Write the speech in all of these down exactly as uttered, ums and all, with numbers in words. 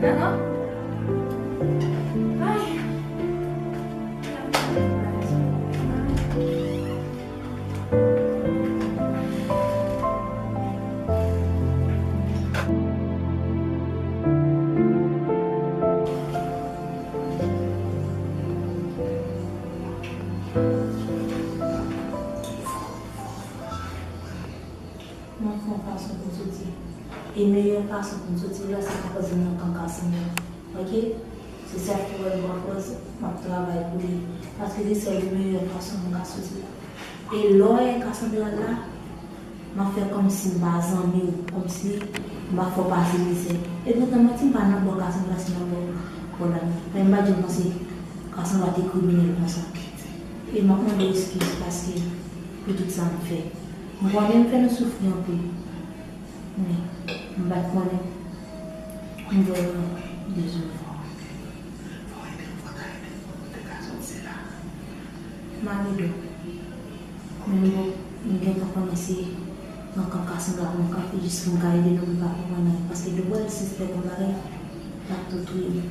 Dakò? Ay. Mwen fè yon fason pou m soti. E meyè fason pou m soti la, se pa pase nan kan Cassandra. Oke? Se sa k fè w wè m pran pòz, m ap travay pou li. Paske se sèl meyè fason pou m ka soti la. E lè w wè Cassandra la, m ap fè kòmsi m pa zanmi w, kòmsi m pa fè w pase mizè. E poutan, manti, m pa nan bò Cassandra, se nan bò, bò Dani. Men m pa janm panse Cassandra te kriminèl konsa. E m ap mande w eskiz paske pou tout sa m fè. M konnen m fè nou soufri anpil. Men, m pa t konnen. M vrèman dezole. Fò w ede m, fò w ta ede m pou nou te ka soti la. M ap ede w. Men m, m gentan konnen se nan kan Cassandra pou m kanpe jis pou m ka ede nou, pou m pa konprann anyen. Paske depi w wè l sispèk yon bagay, l ap tou touye m.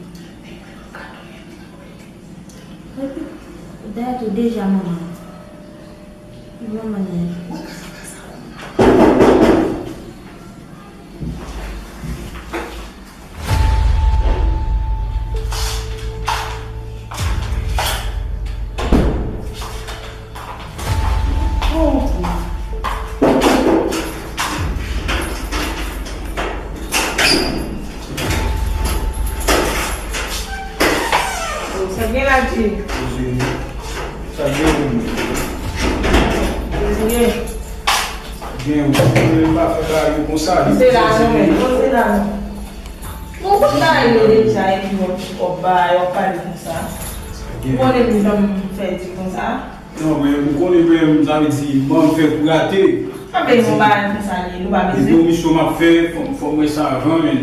Epi, dayè tou deja manman. Manman nèg. Sa gen la, Jay? Sa gen? Gen, ou konnen m pa fè bagay yo konsa. Se la non, men. Non, se la non. Bon, kote bagay yo deja, epi w ap pale konsa. Ou konnen m janm fè di konsa. Non, men ou konnen, men sa vle di, ban m fè pou rate. Sa vle di yon bagay konsa li ye, nou pa bezwen. Depi yon misyon m ap fè, fò, fò m wè sa avan, men.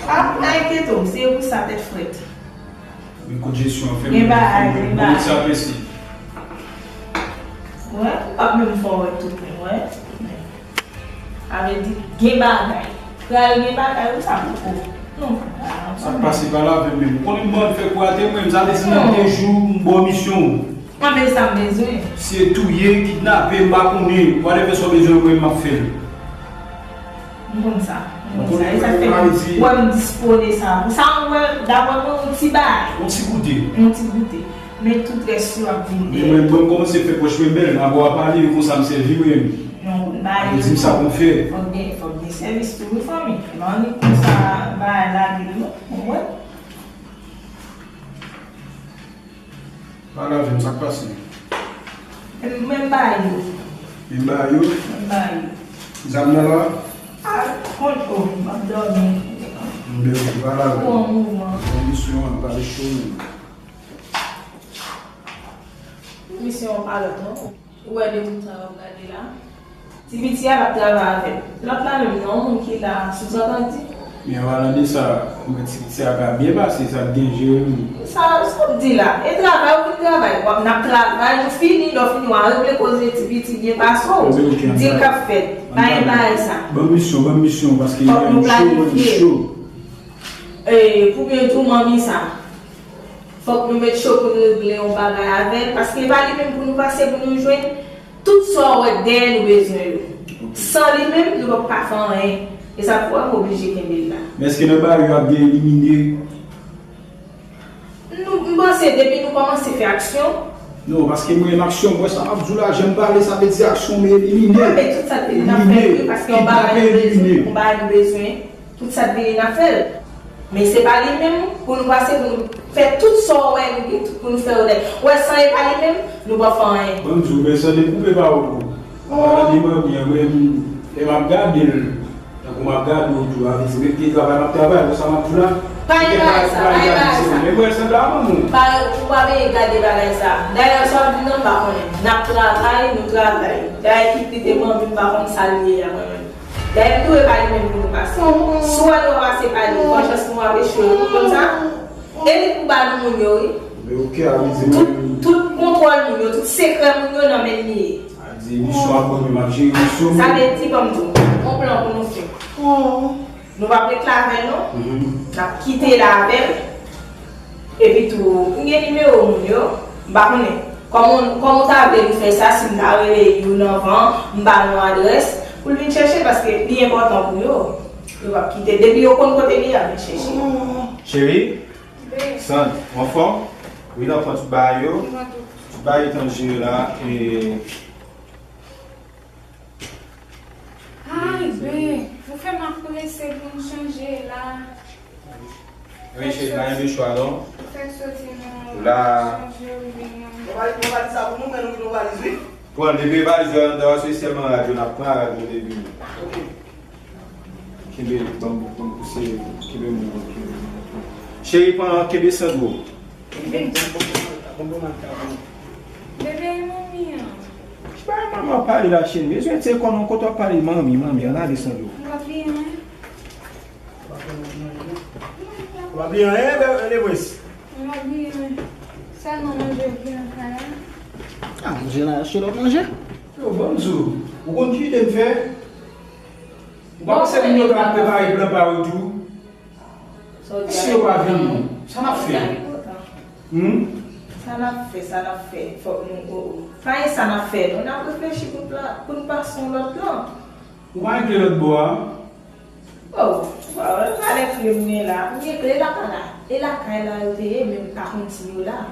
Ah, pa enkyete w, se pou sa tèt frèt. Men kout jesyon an fè mwen, fè mwen bon sa presi. Wè, m p ap menm fè w wè tout, men wè. Sa vle di, gen bagay. Pral gen bagay, wi, sa poko. Non, sa pa pase pa la avè m menm. Ou konnen m ban fè pou rate mwen, sa vle di nan de jou, m ba w misyon. Mwen menm sa m bezwen. Si e touye, kidnape, m pa konnen. Whatever sa w bezwen mwen, m ap fè l. M konn sa. M konn sa. E sa k fè m wè m dispone sa. Pou sa, m wè, daprè mwen, yon ti bagay. Yon ti goute. Yon ti goute. Men tout rès yo ap vini. Men mwen, mwen kòmanse fè pòch mwen bèl, m ap wè w ap pale, e konsa m sèvi mwen. Non, bagay yo di m sa pou m fè. Fòk gen, fòk gen sèvis tou, wi, fanmi. Lè w annik konsa, bagay lage, non. Ou wè? Pale avè m, sa k pase? Men m ba yo. Men ba yo? Men ba yo. Zam nan la? A, konn, o, m ap dòmi. M byen, pale avè m. Ou an mouvman. Kondisyon an, pale cho menm. Misyon an pa lòt, non. Ou wè de moun sa yo w ap gade la? Ti piti a l ap travay avè m. Lòt la menm nan, yon moun ki la, souzantandi. Men an palan de sa, ou wè ti piti a ka byen pase, sa k gen Jeremi. Sa, sa w di la? E travay, ou vin travay. W ap, n ap travay, nou fini, lè w fini, w a regle koze ti piti byen pase w. Di l k ap fèt. Pa gen bagay sa. Ban m misyon, ban m misyon, paske fòk nou planifye. E, pou byen di w, manmi sa. Fòk nou met cho pou n regle yon bagay avè l, paske e pa li menm pou nou pase pou nou jwenn tout sa w wè dèyè nou bezwen yo. San li menm, nou p ap ka fè anyen. E sa k fè w wè m oblije kenbe l la. Men èske nan bagay yo ap gen elimine? Nou, m panse depi nou kòmanse fè aksyon. Non, paske mwen menm aksyon, m wè sa m ap di w la, jan m pale, sa vle di aksyon, men elimine. Wi, men tout sa k vini n ap fè, wi, paske yon bagay nou bezwen, yon bagay nou bezwen. Tout sa k vini n ap fè l. Men se pa li menm pou nou pase, pou nou fè tout sa w wè nou gen tout pou nou fè yo nèt. Ou wè san e pa li menm, nou p ap fè anyen. Ban m di w, men san dekoupe pawòl ou. Ou pa tande manmi an, mwen menm, lè m ap gade l, tankou m ap gade w tou, avè di rete travay m ap travay, wè sa m ap di w la. Pa gen bagay sa, pa gen bagay sa. Men mwen sanble a manman w. Pa, ou pa veye gade bagay sa. Dayè sa w di nan m pa konnen. N ap travay, nou travay. Dayè ki plite manmi m pa konn sa li ye a mwen menm. Dayè m tou e pa li menm pou nou pase. Si w wè nou pa pase pa li, bon chans nou ap echwe, ou konn sa? E li pou ba nou moun yo, wi. Men oke, a vle di mwen. Tout, tout kontwòl moun yo, tout sekrè moun yo nan men l li ye. A di misyon ap ban nou, m ap jere misyon mwen. Sa vle di, ban m di w, yon plan pou nou fè. Nou p ap ret la avè l non. N ap kite la avè l. Epi tou, m gen nimewo moun yo. M pa konnen. Kòman, kòman w ta vle nou fè sa si m ta rele youn anvan, m ba nou adrès, pou l vin chèche l, paske li enpòtan pou yo. Yo p ap kite l. Depi yo konn kote l ye, y ap vin chèche l. Cheri, Sand, ou anfòm? Wi, n ap pran tout bagay yo. Tout bagay yo t ap jere la. E Ay, ben, ou fè m ap prese pou m chanje la. Wi, cheri, pa gen de chwa, non. Fèk soti nan chanje, wi, non. Mwen pa, mwen pa di sa pou nou, men nou gen yon valiz, wi. Pran depi valiz yo anndan, se sèlman rad yo n ap pran, rad yo depi. Ok. Kenbe, ban m, ban m pouse, kenbe moun, kenbe moun. Cheri, pran, kenbe Sandro. Bebe, manmi an. Ki bagay manmi ap pale la, cheri? Bezwen te konnen kote w ap pale manmi, manmi an, ale Sandro. M pa bliye anyen. Ou pa bliye anyen, Lebris? M pa bliye anyen. Sèlman manje vre nan kay la. Ah, manje la, achte lòt manje. Yo, ban m di w, ou konn ki ide m fè? Ou pa panse moun yo ka prepare plan pa yo tou? Si yo pa vini, sa n ap fè? Hmm? Sa n ap fè, sa n ap fè? Fòk nou, o, o. Pa gen sa n ap fè, non. N ap reflechi pou n pla-, pou n pase yon lòt plan. Ou pa regle lòt bò a? O, ou pa wè, pa de kle m gen la. M gen kle lakay la. E lakay la yo te ye, men m pa konn si yo la.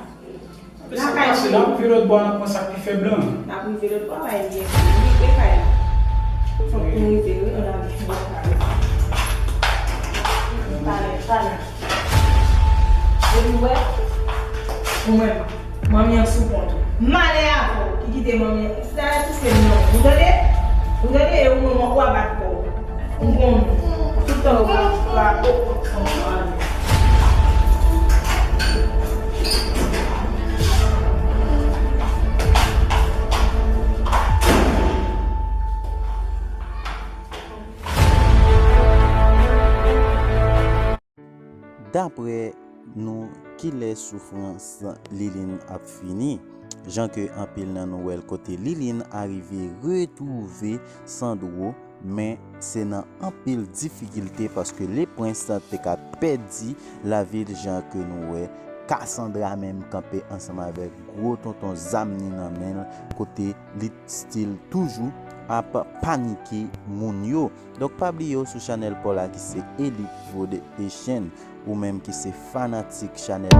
Sa pase la, pou vye lòt bò a, n ap pran sa k pi fèb lan. N ap rive lòt bò a, bay byen. Rive kay la. Fòk nou rive, wi, nou la rive kay la. Talè, talè. Depi w wè, ou mwen, manmi an sou kont ou. Malè avè w ki kite manmi an. Talè tou se non. Ou tande? Ou tande? E ou mwen, ou a bat kò w. M konnen. Tout tan w ap, w ap, w ap. Daprè nou, kilè soufrans Liline ap fini? Jan ke anpil nan nou wè l kote Liline arive retwouve Sandro, men se nan anpil difikilte paske Lepwens te ka pèdi lavi l jan ke nou wè Cassandra menm kanpe ansanm avèk gwo tonton zam ni nan men l kote li still toujou ap panike moun yo. Donk pa bliye w sou chanèl pa w la ki se Elite Food Haitian. Ou menm ki se fanatik chanèl